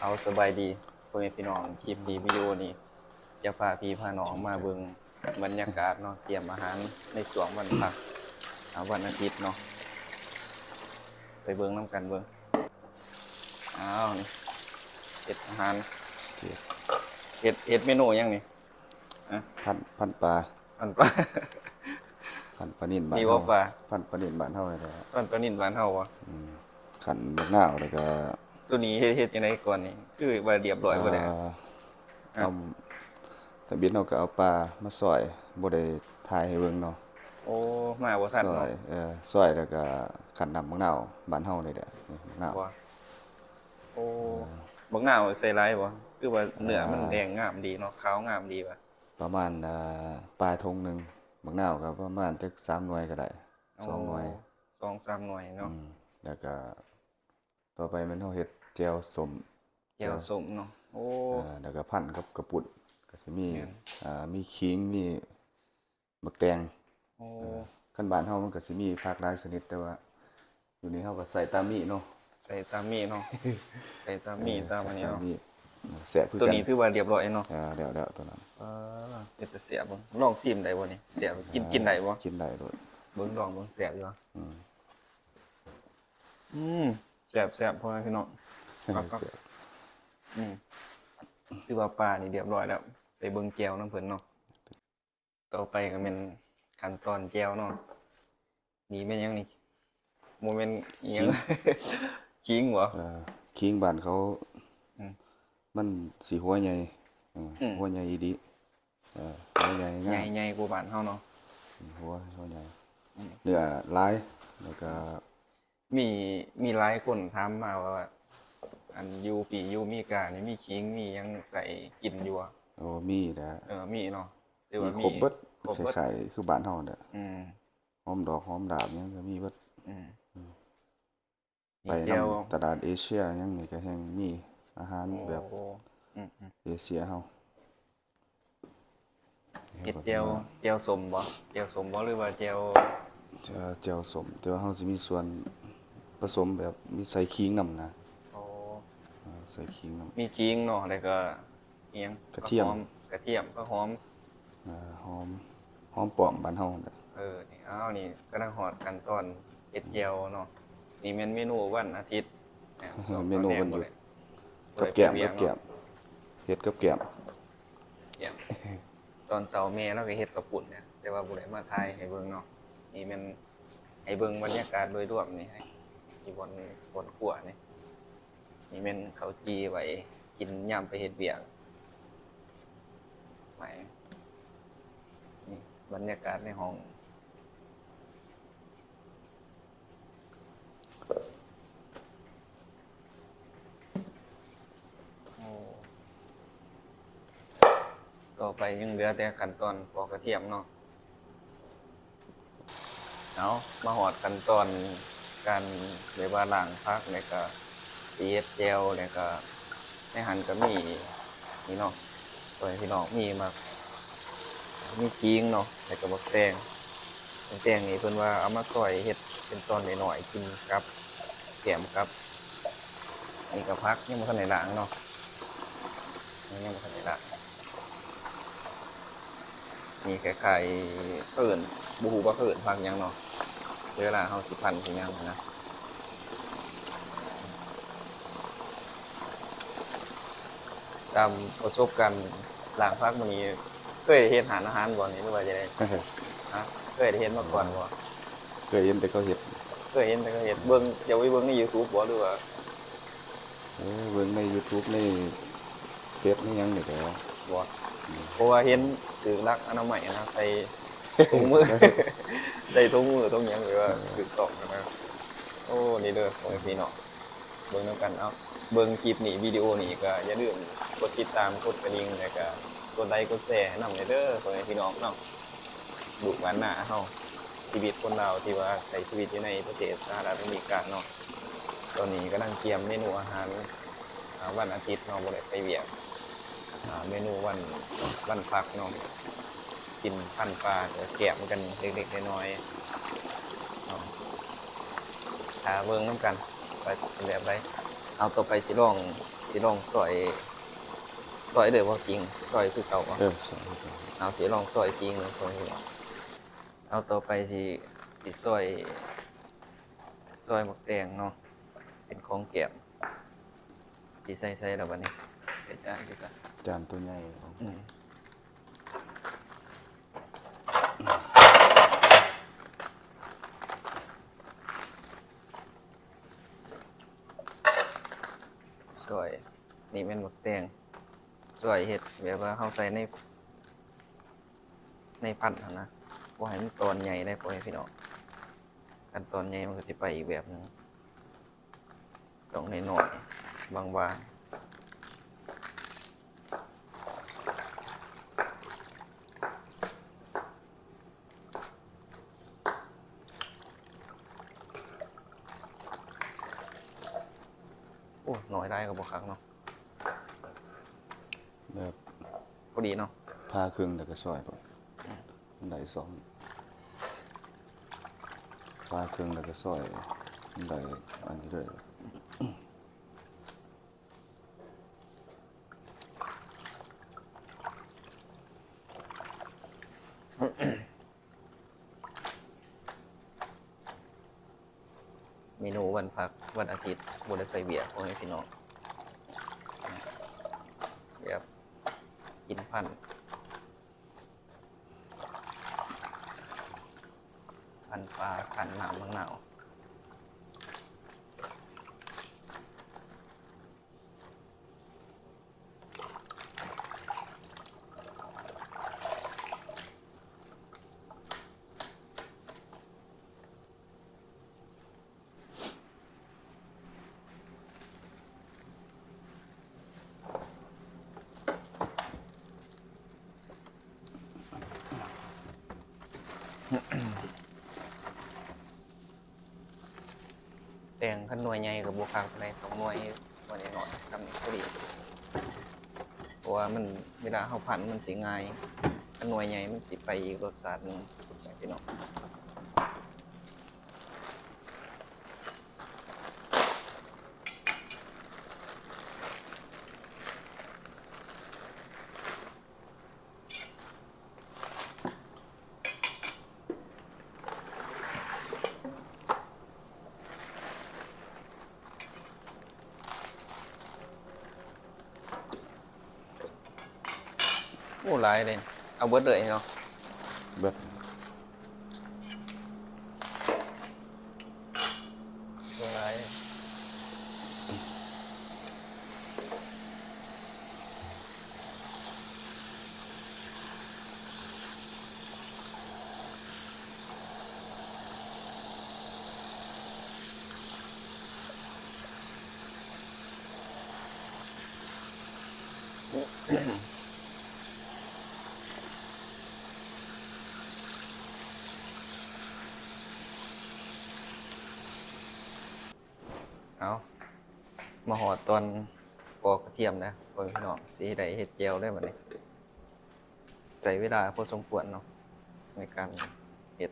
ເອົາ ສະບາຍດີພໍ່ແມ່ພີ່ນ້ອງ, ຄລິບນີ້ ວິດີໂອນີ້ ຈະພາພີ່ພານ້ອງມາເບິ່ງບັນຍາກາດເນາະ ກຽມອາຫານໃນຊ່ວງວັນພັກ ອາ ວັນອາທິດເນາະ ໄປເບິ່ງນຳກັນເບິ່ງ. ອ້າວ ນີ້ ເຮັດອາຫານ ເຮັດ ເຮັດເມນູຫຍັງນີ້? ພັນ ພັນປາ ພັນປາ ພັນປານິນບ້ານເຮົາ ພັນປານິນບ້ານເຮົານີ້ແຫຼະ ພັນປານິນບ້ານເຮົາບໍ? ອືມ ຂັ້ນບັກນາວ ແລ້ວກໍ ໂຕນີ້ເຮັດ ເຮັດຈັ່ງໃດກ່ອນນີ້ ຄືວ່າລຽບລ້ອຍບໍ່ແລ້ວ? ເອົາ ທຳອິດເຮົາກໍເອົາປາມາຊອຍ ບໍ່ໄດ້ຖ່າຍໃຫ້ເບິ່ງເນາະ. ໂອ້ ມາບໍ່ທັນເນາະ. ເອີ ຊອຍແລ້ວກໍຂັ້ນນ້ຳບັກນາວບ້ານເຮົານີ້ແຫຼະ ບັກນາວ. ໂອ້ ບັກນາວໃສ່ຫຼາຍບໍ່? ຄືວ່າເນື້ອມັນແດງງາມດີເນາະ ຂາວງາມດີວ່າ. ປະມານ ເອີ ປາຍຖົງໜຶ່ງ ບັກນາວກໍປະມານຈັກສາມໜ່ວຍກໍໄດ້ ສອງໜ່ວຍ ສອງສາມໜ່ວຍເນາະ. ອືມ ແລ້ວກໍຕໍ່ໄປແມ່ນເຮົາເຮັດແຈ່ວສົ້ມ ແຈ່ວສົ້ມເນາະ. ໂອ້ ເອີ ແລ້ວກໍພັນກັບກະປຸ້ນ ກໍຊິມີ ເອີ ມີຂີງ ມີ ໝາກແຕງ. ໂອ້ ເອີ ຄັນບ້ານເຮົາມັນກໍຊິມີຜັກຫຼາຍຊະນິດ ແຕ່ວ່າຢູ່ນີ້ເຮົາກໍໃສ່ຕາມມີເນາະ ໃສ່ຕາມມີເນາະ ໃສ່ຕາມມີ ເອີ ຕາມອັນນີ້ເນາະ ແຊບຄືກັນ. ໂຕນີ້ຖືວ່າລຽບລ້ອຍເນາະ. ເອີ ແລ້ວໆ ໂຕນັ້ນ ເອີ ເປັນຕາແຊບເບິ່ງ ລອງຊີມໄດ້ບໍ່ນີ້? ແຊບ ກິນ ກິນໄດ້ບໍ່? ກິນໄດ້ໂລດ ເບິ່ງ ລອງເບິ່ງ ແຊບຢູ່. ອືມ ອືມ ແຊບໆ ພໍ່ແມ່ພີ່ນ້ອງ ແຊບ. ອືມ ຖືວ່າປານີ້ລຽບລ້ອຍແລ້ວ ໄປເບິ່ງແຈ່ວນຳເພິ່ນເນາະ. ຕໍ່ໄປກໍແມ່ນຂັ້ນຕອນແຈ່ວເນາະ. ນີ້ແມ່ນຫຍັງນີ້? ບໍ່ແມ່ນອີ່ຫຍັງ ຂີງບໍ? ເອີ ຂີງບ້ານເຂົາ ອືມ ມັນຊິຫົວໃຫຍ່ ເອີ ອືມ ຫົວໃຫຍ່ອີ່ຫຼີ ເອີ ຫົວໃຫຍ່ງາມ ໃຫຍ່ ໃຫຍ່ກວ່າບ້ານເຮົາເນາະ. ອືມ ຫົວ ຫົວໃຫຍ່ ອືມ ເນື້ອຫຼາຍ ແລ້ວກໍ ມີ ມີຫຼາຍຄົນຖາມມາວ່າ ອັນ ຢູ່ປີຢູ່ເມການີ້ ມີຂີງມີຫຍັງໃສ່ກິນຢູ່ບໍ່? ໂອ້ ມີແຫຼະ. ເອີ ມີເນາະ ຖືວ່າມີຄົບເບິດ ຄົບເບິດ ຄ້າຍໆຄືບ້ານເຮົາແຫຼະ. ອືມ ຫອມດອກຫອມດາບຫຍັງກໍມີເບິດ. ອືມ ອືມ ໄປນຳຕະຫຼາດເອເຊຍຫຍັງນີ້ກໍແຮ່ງມີອາຫານແບບ ໂອ້ ອືມໆ ເອເຊຍເຮົາ. ເຮັດແຈ່ວ ແຈ່ວສົ້ມບໍ? ແຈ່ວສົ້ມບໍ ຫຼືວ່າແຈ່ວ ແຈ່ວ ແຈ່ວສົ້ມ ແຕ່ວ່າເຮົາຊິມີສ່ວນປະສົມແບບມີໃສ່ຂີງນຳນະ. ໂອ້ ເອີ ໃສ່ຂີງນຳ ມີຂີງເນາະ ແລ້ວກໍອີ່ຫຍັງ ກະທຽມ ກະທຽມ ຜັກຫອມ ເອີ ຫອມ ຫອມປ້ອມບ້ານເຮົາຫັ້ນແຫຼະ. ເອີ ນີ້ ອ້າວ ນີ້ກຳລັງຮອດຂັ້ນຕອນເຮັດແຈ່ວເນາະ. ນີ້ແມ່ນເມນູວັນອາທິດ ເມນູວັນຢຸດ ກັບແກ້ມ ກັບແກ້ມ ເຮັດກັບແກ້ມ. ຕອນເຊົ້າແມ່ລາວກໍເຮັດເຂົ້າປຸ້ນນະ ແຕ່ວ່າບໍ່ໄດ້ມາຖ່າຍໃຫ້ເບິ່ງເນາະ. ນີ້ແມ່ນໃຫ້ເບິ່ງບັນຍາກາດໂດຍລວມນີ້ ຢູ່ບ່ອນ ບ່ອນຄົວນີ້. ນີ້ແມ່ນເຂົ້າຈີ່ໄວ້ກິນຍາມໄປເຮັດວຽກ. ນີ້ບັນຍາກາດໃນຫ້ອງ. ໂອ້ ຕໍ່ໄປຍັງເຫຼືອແຕ່ຂັ້ນຕອນປອກກະທຽມເນາະ. ເອົາ ມາຮອດຂັ້ນຕອນການ ແບບວ່າລ້າງຜັກ ແລ້ວກະຊິເຮັດແຈ່ວ ແລ້ວກະໃນຫັ້ນກະມີ ນີ້ເນາະ ພໍ່ແມ່ພີ່ນ້ອງ ມີໝາກ ມີຂີງເນາະ ແລ້ວກະໝາກແຕງ. ໝາກແຕງນີ້ເພິ່ນວ່າເອົາມາຊອຍເຮັດເປັນຕອນນ້ອຍໆ ກິນກັບ ແກ້ມກັບ ນີ້ກະຜັກຍັງບໍ່ທັນໄດ້ລ້າງເນາະ ຍັງບໍ່ທັນໄດ້ລ້າງ. ນີ້ຄ້າຍໆ ເອີ້ນ ບໍ່ຮູ້ວ່າເຂົາເອີ້ນຜັກຫຍັງເນາະ ເວລາເຮົາຊິພັນຊິຫຍັງຫັ້ນນະ. ຕາມປະສົບການລ້າງຜັກມື້ນີ້ ເຄີຍເຮັດຮ້ານອາຫານບໍ່ນີ້ ຫຼືວ່າຈັ່ງໃດ? ຮະ ເຄີຍໄດ້ເຮັດມາກ່ອນບໍ່? ເຄີຍເຫັນແຕ່ເຂົາເຮັດ ເຄີຍເຫັນແຕ່ເຂົາເຮັດ. ເບິ່ງ ເຈົ້າໄປເບິ່ງໃນຢູທູບບໍ່ ຫຼືວ່າ? ເອີ ເບິ່ງໃນຢູທູບ ໃນເຟສ ໃນຫຍັງນີ້ແຫຼະ. ບໍ່ ອືມ ເພາະວ່າເຫັນຖືກຫຼັກອະນາໄມນະ ໃສ່ຖົງມື ໃສ່ຖົງມືຖົງຫຍັງ ແບບວ່າ ເອີ ຖືກຕ້ອງນະ. ໂອ້ ນີ້ເດີ ພໍ່ແມ່ພີ່ນ້ອງ ເບິ່ງນຳກັນ. ເອົາ ເບິ່ງຄລິບນີ້ ວິດີໂອນີ້ກໍຢ່າລືມກົດຕິດຕາມ ກົດກະດິ່ງ ແລ້ວກໍກົດໄລກົດແຊໃຫ້ນຳແດ່ເດີ ພໍ່ແມ່ພີ່ນ້ອງເນາະ. ລູກບ້ານນາເຮົາ ຊີວິດຄົນລາວທີ່ວ່າໃຊ້ຊີວິດຢູ່ໃນປະເທດສະຫະລັດອາເມລິກາເນາະ ຕອນນີ້ກຳລັງກຽມເມນູອາຫານ ອາ ວັນອາທິດເນາະ ບໍ່ໄດ້ໄປວຽກ ອາ ເມນູວັນ ວັນພັກເນາະ ກິນພັນປາ ແລ້ວກະແກ້ມກັນເລັກໆນ້ອຍໆເນາະ. ຖ້າເບິ່ງນຳກັນວ່າຊິເປັນແບບໃດ. ເອົາ ຕໍ່ໄປຊິລອງ ຊິລອງຊອຍ ຊອຍເດີບໍ່ ກິ່ງ ຊອຍຄືເກົ່າບໍ່? ເອີ ຊອຍຄືເກົ່າ. ເອົາ ຊິລອງຊອຍກິ່ງເບິ່ງ ເອົາ ຕໍ່ໄປຊິ ຊິຊອຍ ຊອຍໝາກແຕງເນາະ ເປັນຂອງແກ້ມ. ຊິໃສ່ໃສລະບັດນີ້ ໃສ່ຈານຊິຊະ ຈານໂຕໃຫຍ່. ອືມ ຊອຍ ນີ້ແມ່ນໝາກແຕງ ຊອຍເຮັດແບບວ່າເຮົາໃສ່ໃນ ໃນພັນຫັ້ນນະ ບໍ່ໃຫ້ມັນຕອນໃຫຍ່ເດ້ ພໍ່ແມ່ພີ່ນ້ອງ. ຄັນຕອນໃຫຍ່ມັນກໍຊິໄປອີກແບບໜຶ່ງ. ຕ້ອງນ້ອຍໆ ບາງໆ. ໂອ້ ໜ້ອຍຫຼາຍກໍບໍ່ຄັກເນາະ ແບບພໍດີເນາະ ຜ່າເຄິ່ງແລ້ວກໍຊອຍໂລດ. ໄດ້ສອງ ປາເຄິ່ງແລ້ວກໍຊອຍ ໄດ້ອັນນີ້ເລີຍ. ເມນູວັນພັກ ວັນອາທິດ ບໍ່ໄດ້ໄປວຽກ ພໍ່ແມ່ພີ່ນ້ອງ ແບບກິນພັນ ພັນປາ ພັນນ້ຳໝາກນາວ. ແຕ່ງຄັນໜ່ວຍໃຫຍ່ກໍບໍ່ຄັກປານໃດ ສອງໜ່ວຍ ໜ່ວຍນ້ອຍໆ ສ່ຳນີ້ພໍດີ ເພາະວ່າມັນ ເວລາເຮົາພັນມັນຊິງ່າຍ ຄັນໜ່ວຍໃຫຍ່ມັນຊິໄປອີກລົດຊາດໜຶ່ງ ພີ່ນ້ອງ. ໂອ້ ຫຼາຍເດ້ ເອົາເບິດເລີຍເນາະ ເບິດ. ເອົາ ມາຮອດຕອນປອກກະທຽມແລ້ວ ພໍ່ແມ່ພີ່ນ້ອງ ຊິໄດ້ເຮັດແຈ່ວແລ້ວບັດນີ້ ໃຊ້ເວລາພໍສົມຄວນເນາະ ໃນການເຮັດ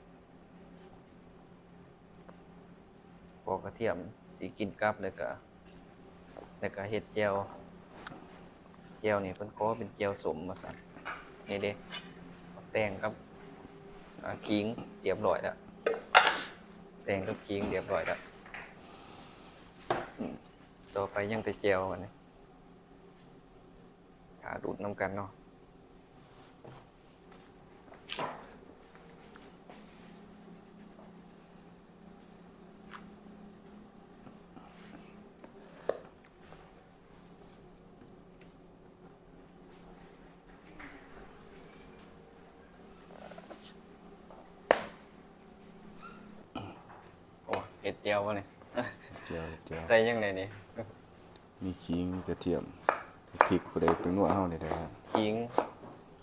ປອກກະທຽມ ຊິກິນກັບ ແລ້ວກະ ແລ້ວກະເຮັດແຈ່ວ ແຈ່ວນີ້ເພິ່ນຂໍເປັນແຈ່ວສົ້ມວ່າຊັ້ນ. ນີ້ເດ້ ແຕງກັບ ອາ ຂີງຮຽບຮ້ອຍແລ້ວ ແຕງກັບຂີງຮຽບຮ້ອຍແລ້ວ. ອືມ ຕໍ່ໄປຍັງແຕ່ແຈ່ວບັດນີ້ ຖ້າລຸ້ນນຳກັນເນາະ. ໂອ້ ເຮັດແຈ່ວບໍ່ນີ້? ແຈ່ວ ແຈ່ວ ໃສ່ຫຍັງແດ່ນີ້? ມີຂີງ ມີກະທຽມ ມີພິກ ຜູ້ໃດເປັນນົວເຮົານີ້ແຫຼະ. ຂີງ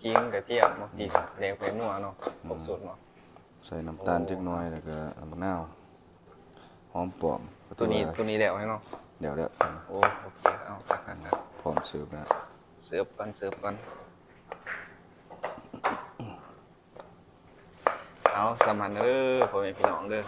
ຂີງ ກະທຽມ ໝາກພິກ ອືມ ແດງ ແປ້ງນົວເນາະ ອືມ ຄົບສູດເນາະ. ໃສ່ນ້ຳຕານ ໂອ້ ຈັກໜ້ອຍ ແລ້ວກະ ອາ ໝາກນາວ ຫອມປ້ອມ. ໂຕນີ້ ໂຕນີ້ແລ້ວແມ່ນເນາະ? ແລ້ວ ແລ້ວ. ໂອ້ ໂອເຄ ເອົາ ຄັກໆ ພ້ອມເສີບແລ້ວ. ເສີບກ່ອນ ເສີບກ່ອນ. ເອົາ ສ່ຳນັ້ນເດີ ພໍ່ແມ່ພີ່ນ້ອງເດີ.